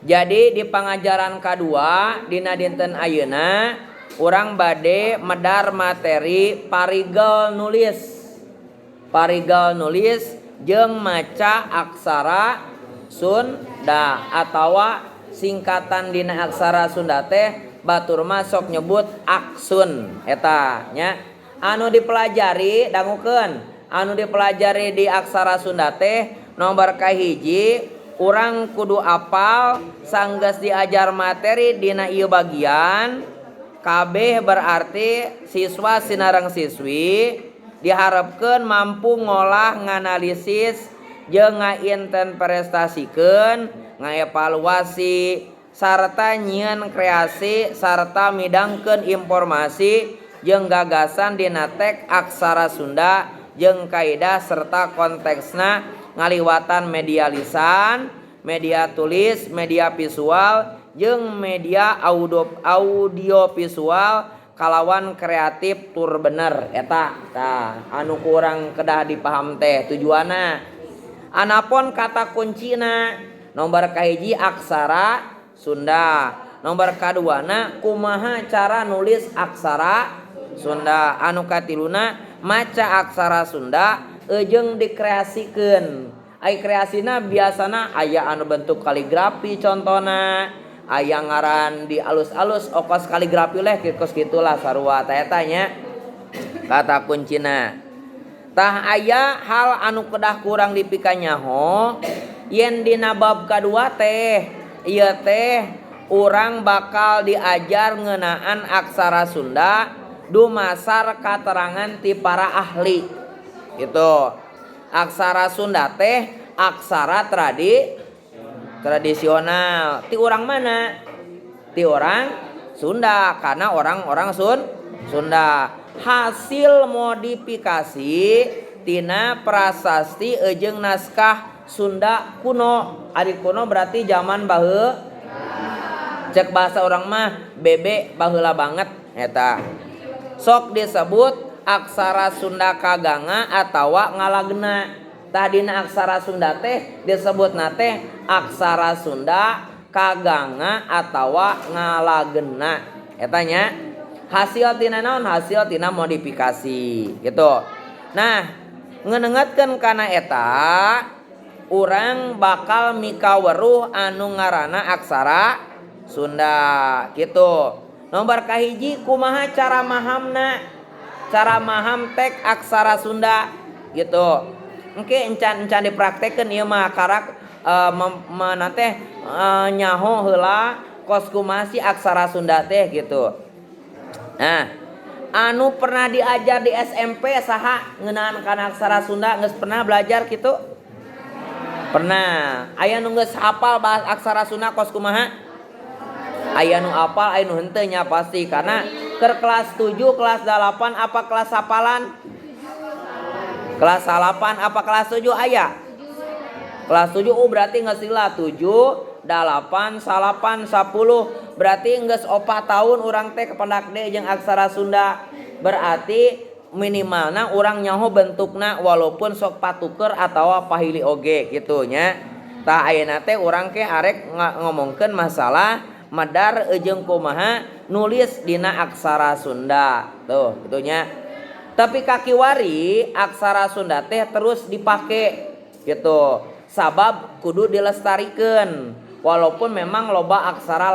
Jadi di pangajaran kadua dina dinten ayeuna urang bade medar materi parigel nulis. Parigel nulis jeung maca aksara Sunda atawa singkatan dina aksara Sunda teh batur mah sok nyebut aksun eta nya. Anu dipelajari dangukeun, anu dipelajari di aksara Sunda teh nomor kahiji urang kudu apal sanggeus diajar materi dina ieu bagian kabeh, berarti siswa sinareng siswi diharapkeun mampu ngolah, nganalisis jeung ngainterpretasikeun, ngaevaluasi sarta nyieun kreasi sarta midangkeun informasi jeung gagasan dina teks aksara Sunda jeung kaidah serta konteksna ngaliwatan media lisan, media tulis, media visual jeung media audio visual kalawan kreatif tur bener eta. Tah, anu kurang kedah dipaham teh tujuanna. Anapun kata kuncina, nomor kahiji aksara Sunda, nomor kaduana kumaha cara nulis aksara Sunda, anu katiluna maca aksara Sunda jeung dikreasikeun. Ai kreasina biasana aya anu bentuk kaligrafi, contona aya ngaran di alus-alus okos kaligrafi leh kos gitulah sarua. Tah, eta nya kata kuncina. Tah, aya hal anu kedah kurang dipikanyaho yen dina bab kadua teh ieu teh urang bakal diajar ngeunaan aksara Sunda dumasar katerangan ti para ahli gitu. Aksara Sunda teh aksara tradisional ti orang mana? Ti orang Sunda, karena orang-orang Sunda, hasil modifikasi tina prasasti jeung naskah Sunda kuno. Ari kuno berarti zaman baheula, cek bahasa orang mah bebe baheula banget. Eta sok disebut aksara Sunda kaganga atawa ngalagena. Tadina aksara Sunda teh disebutna teh aksara Sunda kaganga atawa ngalagena. Eta nya hasil tina naon? Hasil tina modifikasi gitu. Nah, ngenengetkeun kana eta, urang bakal mikaweruh anu ngaranna aksara Sunda gitu. Nomor kahiji, kumaha cara mahamna, cara maham tek aksara Sunda gitu. Engke encan encan dipraktekeun ieu mah, karak teh nyaho heula kos kumaha sih aksara Sunda teh gitu. Nah, anu pernah diajar di SMP saha ngeunaan kana aksara Sunda? Geus pernah belajar gitu? Pernah. Aya nu geus hafal bahas aksara Sunda kos kumaha? Aya nu apal, aya nu henteu nya pasti, karena ke kelas 7, kelas 8 apa kelas hafalan? Kelas 8 apa kelas 7 aya? Kelas 7. Oh, berarti geus lila 7, 8, 9, 10, berarti geus 4 tahun urang teh kependak deui jeung aksara Sunda. Berarti minimalna urang nyaho bentukna, walaupun sok patuker atau pahili oge gitu nya. Tah, ayeuna teh urang ke arek ngomongkeun masalah medar jeung kumaha nulis dina aksara Sunda tuh gitu nya. Tapi kakiwari aksara Sunda teh terus dipake gitu, sabab kudu dilestarikan walaupun memang loba aksara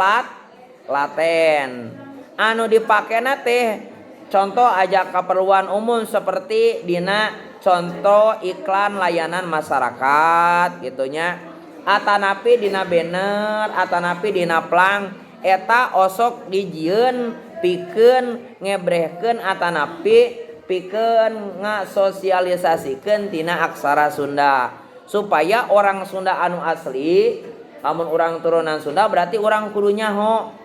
Laten anu dipakena teh. Contoh aja keperluan umum seperti dina contoh iklan layanan masyarakat gitunya, atanapi dina banner, atanapi dina plang, eta osok dijieun pikeun ngebrehkeun atanapi pikeun ngasosialisasikeun tina aksara Sunda supaya orang Sunda anu asli. Lamun orang turunan Sunda berarti orang kudu nyaho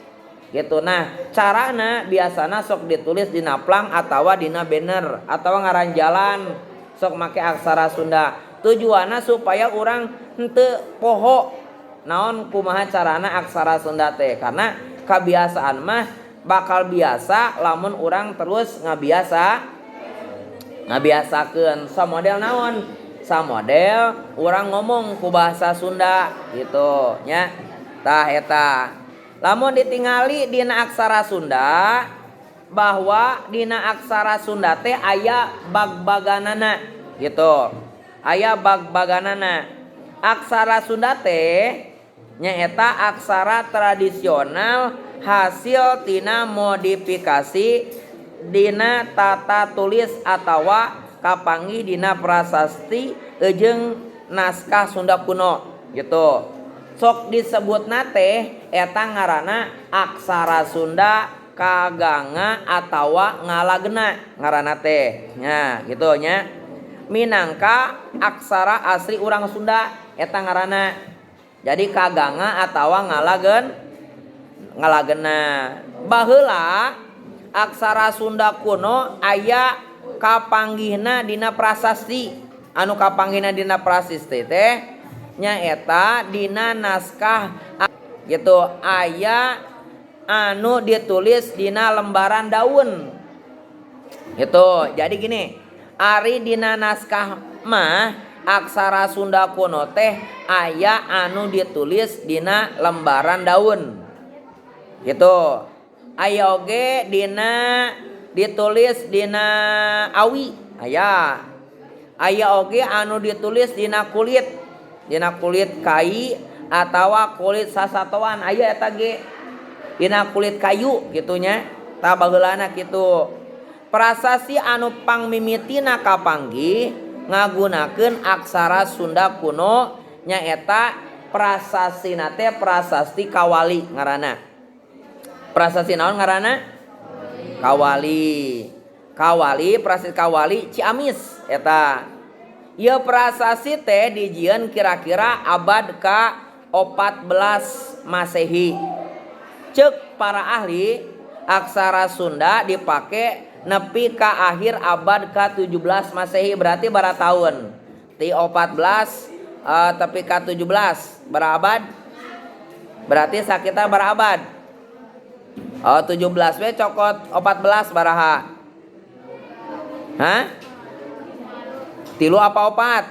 gitu. Nah, carana biasana sok ditulis dina plang atau dina banner atau ngaran jalan sok make aksara Sunda, tujuanna supaya orang henteu poho naon kumaha carana aksara Sunda teh, karena kebiasaan mah bakal biasa lamun orang terus ngabiasakeun. Samodel naon? Samodel orang ngomong ku bahasa Sunda gitu nya. Tah eta. Lamun ditingali dina aksara Sunda bahwa dina aksara Sunda teh aya bag-baganana gitu. Aya bag-baganana. Aksara Sunda teh nyaeta aksara tradisional hasil tina modifikasi dina tata tulis atawa kapanggih dina prasasti jeung naskah Sunda kuno gitu. Sok disebutna teh eta ngaranna aksara Sunda kaganga atawa ngalagena ngaranna teh nya gitu nya. Minangka aksara asli urang Sunda eta ngaranna. Jadi kaganga atawa ngalagena. Baheula aksara Sunda kuno aya kapanggihna dina prasasti. Anu kapanggihna dina prasasti teh nyaeta dina naskah gitu, aya anu ditulis dina lembaran daun gitu. Jadi gini, ari dina naskah mah aksara Sunda kuno teh aya anu ditulis dina lembaran daun gitu. Aya oge dina ditulis dina awi, aya. Aya oge anu ditulis dina kulit, dina kulit kai atawa kulit sasatoan, aya eta ge dina kulit kayu gitunya. Tah baheulana kitu. Prasasti anu pangmimitina kapanggih ngagunakeun aksara Sunda kuno nyaeta prasastina teh prasasti Kawali ngaranna. Prasasti naon ngaranna? Kawali. Kawali, prasasti Kawali Ciamis eta. Ieu prasasti teh dijieun kira-kira abad ka-14 Masehi. Ceuk para ahli aksara Sunda dipake nepi ka akhir abad ka-17 Masehi, berarti bara tahun. Ti 14 tepi ka-17 berabad? Berarti sakitar berabad. Oh, 17 we cokot 14 baraha. Hah? Tilu apa opat?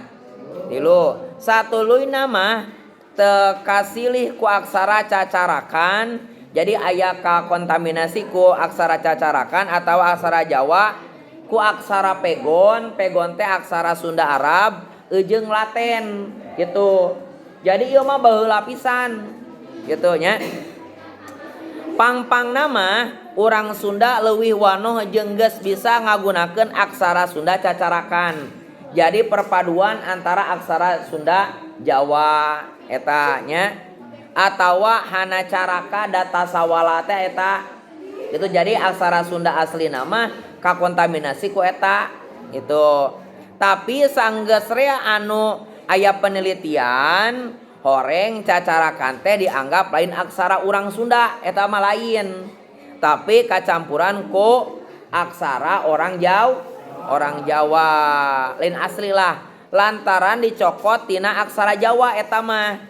Tilu. Satuluyna mah teu kasilih ku aksara cacarakan. Jadi aya kakontaminasi ku aksara cacarakan atau aksara Jawa ku aksara pegon, pegon teh aksara Sunda Arab jeung Laten gitu. Jadi ieu mah baheula pisan gitu nya. Pang-pang nama urang Sunda leuwih wanoh jeung geus bisa ngagunakeun aksara Sunda cacarakan. Jadi perpaduan antara aksara Sunda Jawa eta nya atawa hanacaraka data sawala teh eta. Itu jadi aksara Sunda asli nama kakontaminasi ku eta gitu. Tapi sanggeus rea anu aya penelitian horeng cacarakan teh dianggap lain aksara urang Sunda eta mah lain. Tapi kacampuran ku aksara orang orang Jawa lain asli lah, lantaran dicokot tina aksara Jawa eta mah.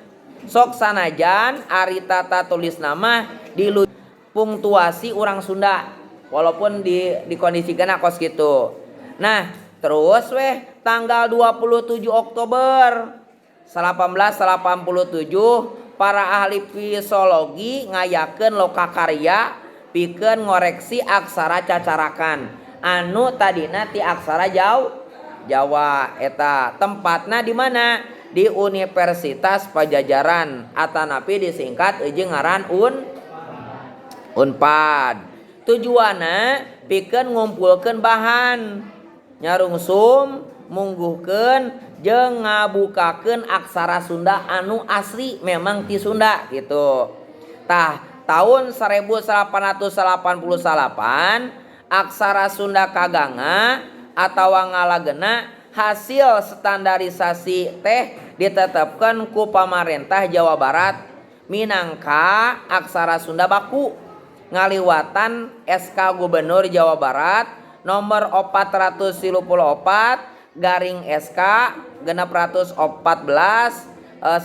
Sok sanajan ari tata tulis nama di punktuasi urang Sunda walaupun dikondisikan kos gitu. Nah, terus weh tanggal 27 Oktober 1887 para ahli fisiologi ngayakeun lokakarya pikeun ngoreksi aksara cacarakan anu tadina ti aksara Jawa eta. Tempatna di mana? Di Universitas Pajajaran atanapi disingkat jeung ngaran Unpad. Tujuanna pikeun ngumpulkeun bahan nyarungsum mungguhkeun jeung ngabukakeun aksara Sunda anu asli memang ti Sunda gitu. Tah tahun 1888 aksara Sunda kaganga atawa ngalagena hasil standarisasi teh ditetapkan ku pamarentah Jawa Barat minangka aksara Sunda baku ngaliwatan SK Gubernur Jawa Barat nomor 434 garing SK 614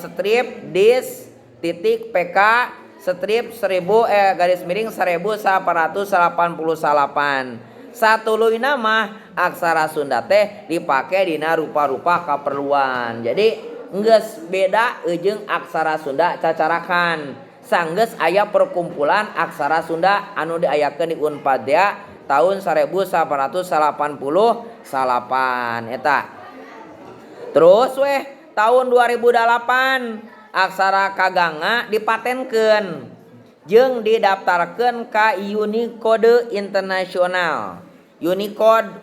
strip dis titik PK strip 1000 garis miring 1888. Satuluyna mah aksara Sunda teh dipake dina rupa-rupa kaperluan. Jadi geus beda jeung aksara Sunda cacarakan. Sanggeus aya perkumpulan aksara Sunda anu diayakeun di Unpad ya tahun 1988 eta. Terus weh tahun 2008 aksara Kaganga dipatenkeun jeung didaftarkeun ka Unicode Internasional. Unicode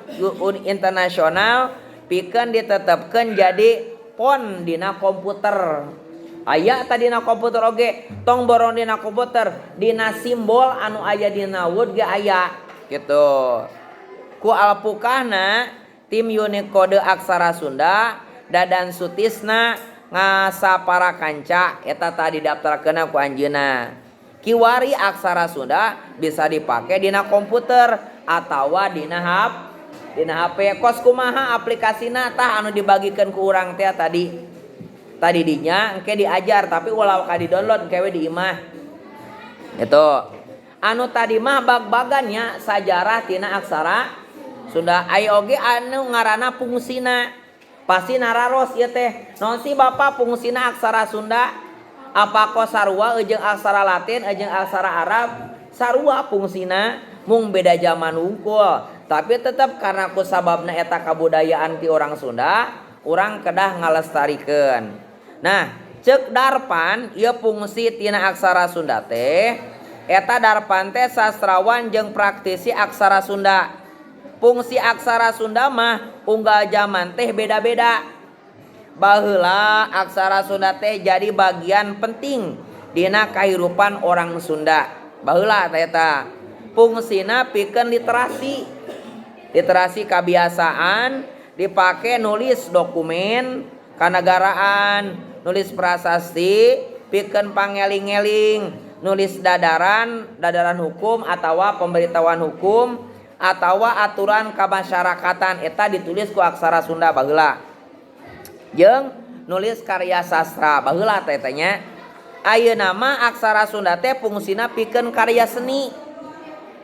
Internasional pikeun ditetepkeun jadi font dina komputer. Aya tadi dina komputer oge, tong borong dina komputer, dina simbol anu aya dina Word ge aya gitu. Ku alpukahna tim Unicode aksara Sunda Dadan Sutisna ngasa para kanca eta tadi daftarkeun ku anjeunna. Kiwari aksara Sunda bisa dipake dina komputer atawa dina HP, dina HP. Kos kumaha aplikasina tah anu dibagikan ku urang teh tadi. Tadi dinya engke diajar, tapi ulah ka di download, engke we di imah. Itu. Anu tadi mah bag-bagannya sajarah tina aksara Sunda. Aya oge anu ngaranna fungsina. Pasti nararos ieu teh. Naon sih Bapak fungsina aksara Sunda? Apa kok sarua jeung aksara Latin jeung aksara Arab? Sarua fungsina, mung beda zaman wungkul. Tapi tetap karena ku sababna eta kabudayaan ti orang Sunda, urang kedah ngalestarikeun. Nah, cek Darpan ieu fungsi tina aksara Sunda teh eta. Darpan teh sastrawan jeung praktisi aksara Sunda. Fungsi aksara Sunda mah unggal zaman teh beda-beda. Baheula aksara Sunda teh jadi bagian penting dina kahirupan orang Sunda. Baheula teh eta fungsina pikeun literasi. Literasi kebiasaan dipake nulis dokumen kanegaraan, nulis prasasti, pikeun pangeling-eling, nulis dadaran, dadaran hukum atau pemberitahuan hukum atau aturan kemasyarakatan eta ditulis ku aksara Sunda baheula. Jeung nulis karya sastra baheula teh nya. Ayeuna mah aksara Sunda teh fungsina pikeun karya seni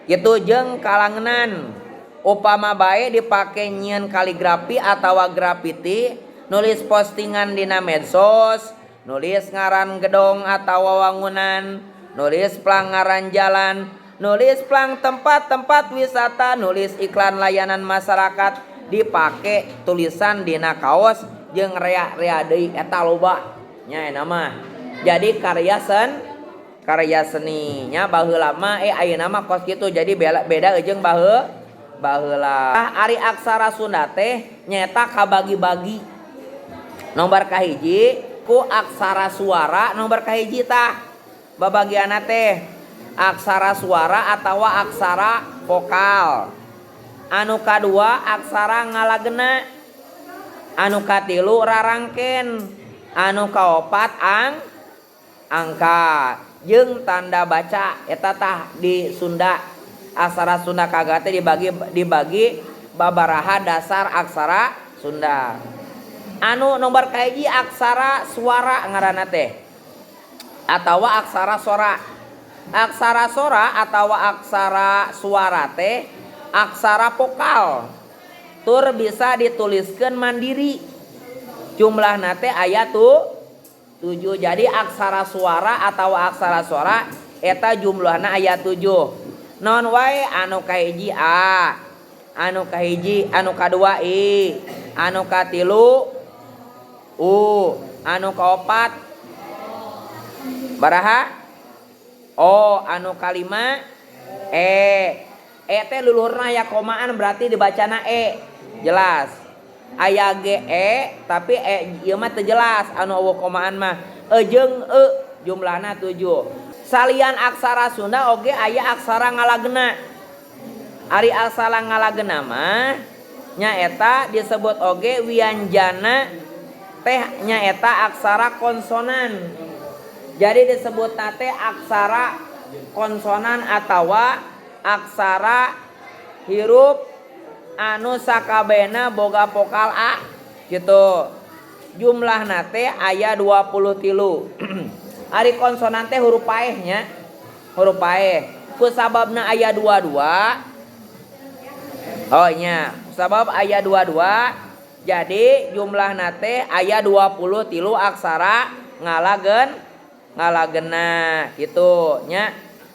gitu jeung kalangenan. Upama bae dipake nyieun kaligrafi atawa grafiti, nulis postingan dina medsos, nulis ngaran gedong atawa wangunan, nulis plang ngaran jalan, nulis plang tempat-tempat wisata, nulis iklan layanan masyarakat, dipake tulisan dina kaos jeung rea-rea deui eta loba nya mah. Jadi karya seni nya baheula mah, ayeuna mah kos kitu, jadi beda, beda jeung baheula. Ari aksara Sunda teh nyaeta kabagi-bagi. Nomor kahiji ku aksara suara, nomor kahiji tah babagianna teh aksara suara atau aksara vokal. Anu kadua aksara ngalagena, anu katilu rarangken, anu kaopat angka jeung tanda baca. Eta tah di Sunda, aksara Sunda kagak teh dibagi dibagi babaraha dasar aksara Sunda. Anu nomor kahiji aksara suara ngaranna teh atau aksara sora. Aksara sora atau aksara suara teh aksara vokal tur bisa dituliskan mandiri, jumlahna teh aya tuh 7. Jadi aksara suara atau aksara sora eta jumlahna aya 7. Naon wae? Anu kahiji a, anu kahiji, anu kadua i, anu katilu u, anu kaopat baraha o, anu kalima e. E teh luluhurna aya komaan, berarti dibacana e jelas. Aya g e, tapi e ieu mah teu jelas anu euweuh komaan mah. E jeung e jumlahna 7. Salian aksara Sunda oge aya aksara ngalagena. Ari aksara ngalagena mah nyaeta disebut oge wianjana teh, nyaeta aksara konsonan. Jadi disebut teh aksara konsonan atawa aksara hirup anu sakabehna boga vokal a gitu. Jumlahna teh aya 23. Ari konsonan teh huruf paeh nya, huruf paeh. Ku sababna aya 22, oh nya, sabab aya 22, jadi jumlahna teh aya 23 aksara ngalagen. Ngalagena gitu nya.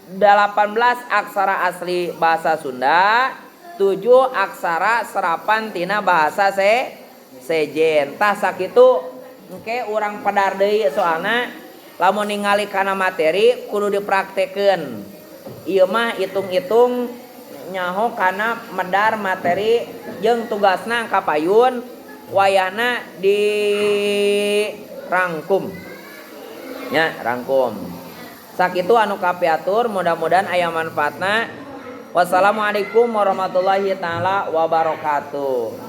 18 aksara asli bahasa Sunda, 7 aksara serapan tina bahasa sejen. Tah sakitu, engke urang pedar deui, soalna lamun ningali kana materi kudu dipraktekeun. Ieu mah hitung-hitung nyaho kana medar materi jeung tugasna kapayun wayahna dirangkum nya, rangkum. Sakitu anu kapiatur, mudah-mudahan aya manfaatna. Wassalamualaikum warahmatullahi taala wabarakatuh.